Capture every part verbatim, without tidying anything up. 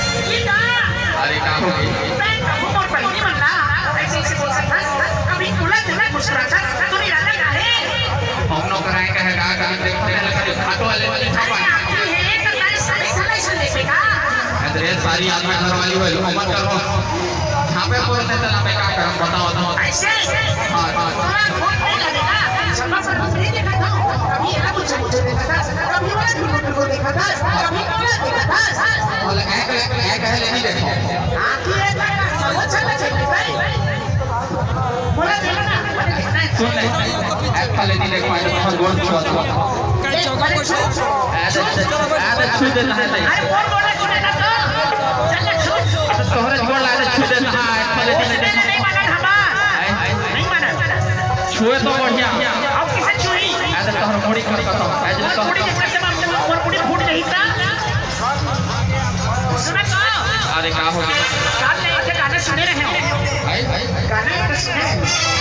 अरे का हो गई? तैं कभू मोर बहिनी मन ला ऐसे ऐसे बोल सकथस? कभी उलट उलट मुस्कुराथस, तू निराला काहे? हम नौकराए कहे का, कभी देखो नहीं लगा, जो खाटो वाले वाले अरे छापा। आखिरी है, तो तैं सले सले सले पे का? अरे सारी आत्मा घर वाली हो, लो मत करो। छापे पर से तो ना पे का करम बताओ तो। ऐसे? हाँ, हाँ। तोला वोट नहीं लगेगा, सभा पर हम नहीं देखा था, कभी यहाँ कुछ मुझे देखा था, कभी वहाँ कुछ को देखा था, कभी वहाँ देखा था। बोले, ऐ, ऐ, ऐ कहे ले नहीं देखो। हाँ, तू एक बार समझ चलना चाहिए, भाई। बोला देखो ना, मैंने देखना है। सुन ले, ऐ कहे ले नहीं देखो, ऐ तो बहुत गोल छुआ था। ऐ तो, ऐ तो छू देना है, नहीं। अरे, कौन बोला छू देना तो? चल ना, छू। तोहरे गोड़ लागे छू देना है, ऐ कहे ले नहीं देखो। नहीं मानन हमार। ऐ, ऐ, नहीं मानन। छुए तो बढ़िया। अब किसे छुई? ऐ तो तोहर मुड़ी कर कसम, ऐ जो मोर तोहर मुड़ी के कसम, मोर मुड़ी फूट जाही ता। सुना तो? अरे का हो गया? काल ले एक गाना सुने रहे हो। भाई, भाई। गाना एक सुने।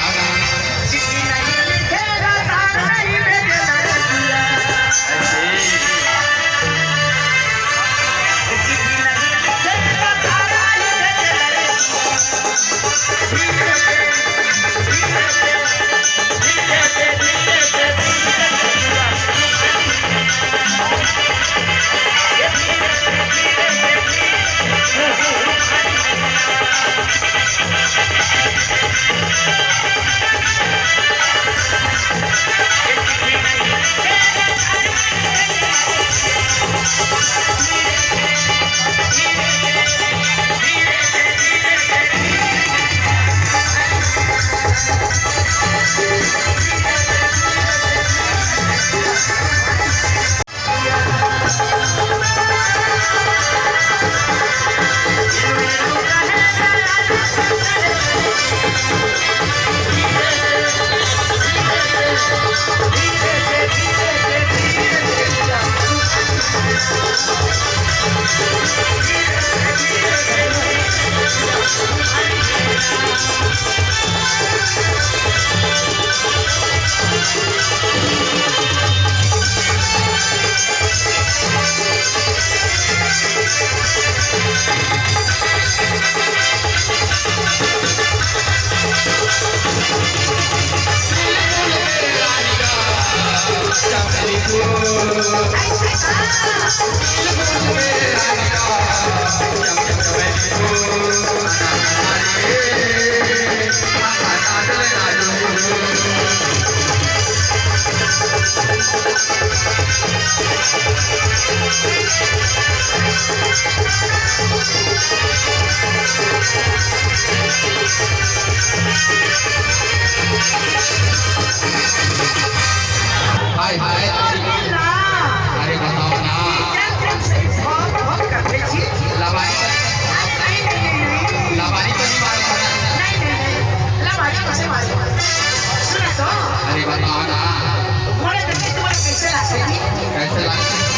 का गाना? हाय, हाय। अरे बताओ ना। लबारी तो, लबारी तो नहीं मालूम है। अरे बताओ ना। कैसे लगता है?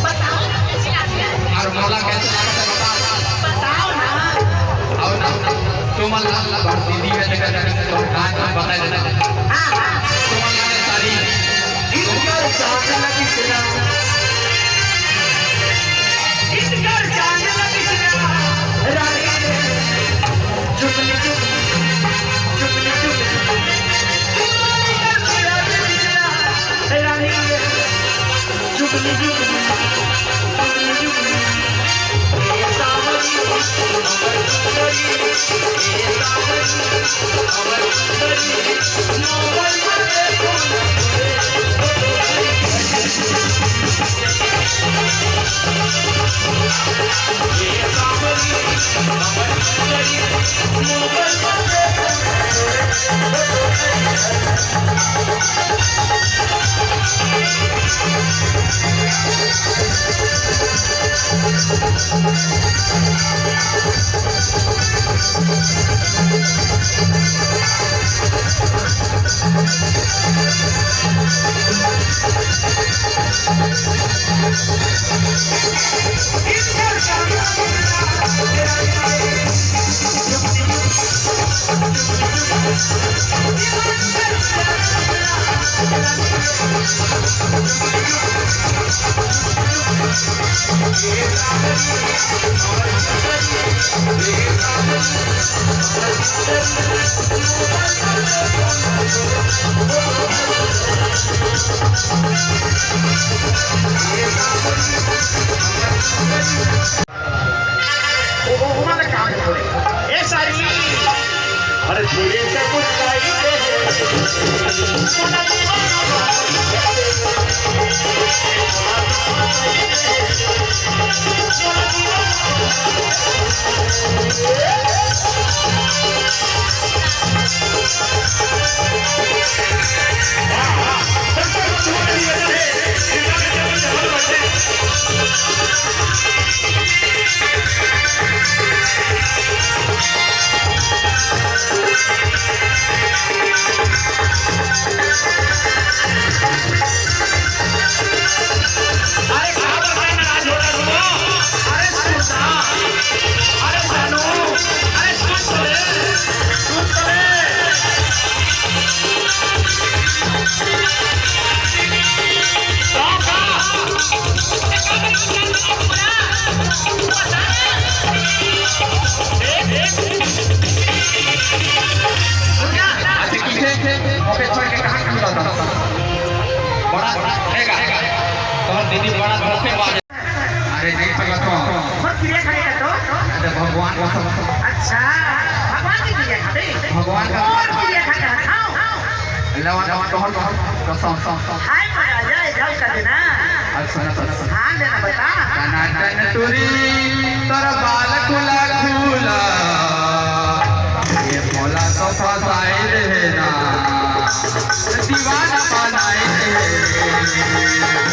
बताओ ना कैसे लगता है, बताओ। बताओ ना। आओ ना, तुमन ला, ला, दीदी है, देखा, देखा, तुम कहाँ, कहाँ बताए देना। हाँ, हाँ। तुमन ला सारी। इनकर जान लगी सिला। इनकर जान लगी सिला। रानी रे, जो ओ, ओ, ओमा ले काम थोड़े। ए, सारी। अरे, थोड़े से कुछ चाहिए। अरे, का बता, नाराज हो रहा हो? अरे, सुन ना। अरे, जानू। अरे, सुन तो ले। सुन तो ले। का, का? अच्छा, पीछे, ओके, छोड़ के कहाँ कूदा था? बड़ा, रहेगा। तो दीदी बड़ा धोखेबाज। अरे, नहीं पकड़ तो। बहुत क्रिया खड़े कर दो। अरे, भगवान कसम। अच्छा, भगवान की क्रिया खड़े। भगवान का और क्रिया खड़े, हाँ। लवा, लवा, तोहर, तोहर, कसम, कसम। हाय, मजा आ जाए, जाओ कर देना। अच्छा, सुन, सुन, सुन। हाँ, लेना बता। टनाटन टुरी, तोर बाल खुला खुला। ये मोला तो फसाई रहे ना। दीवाना बनाई रहे।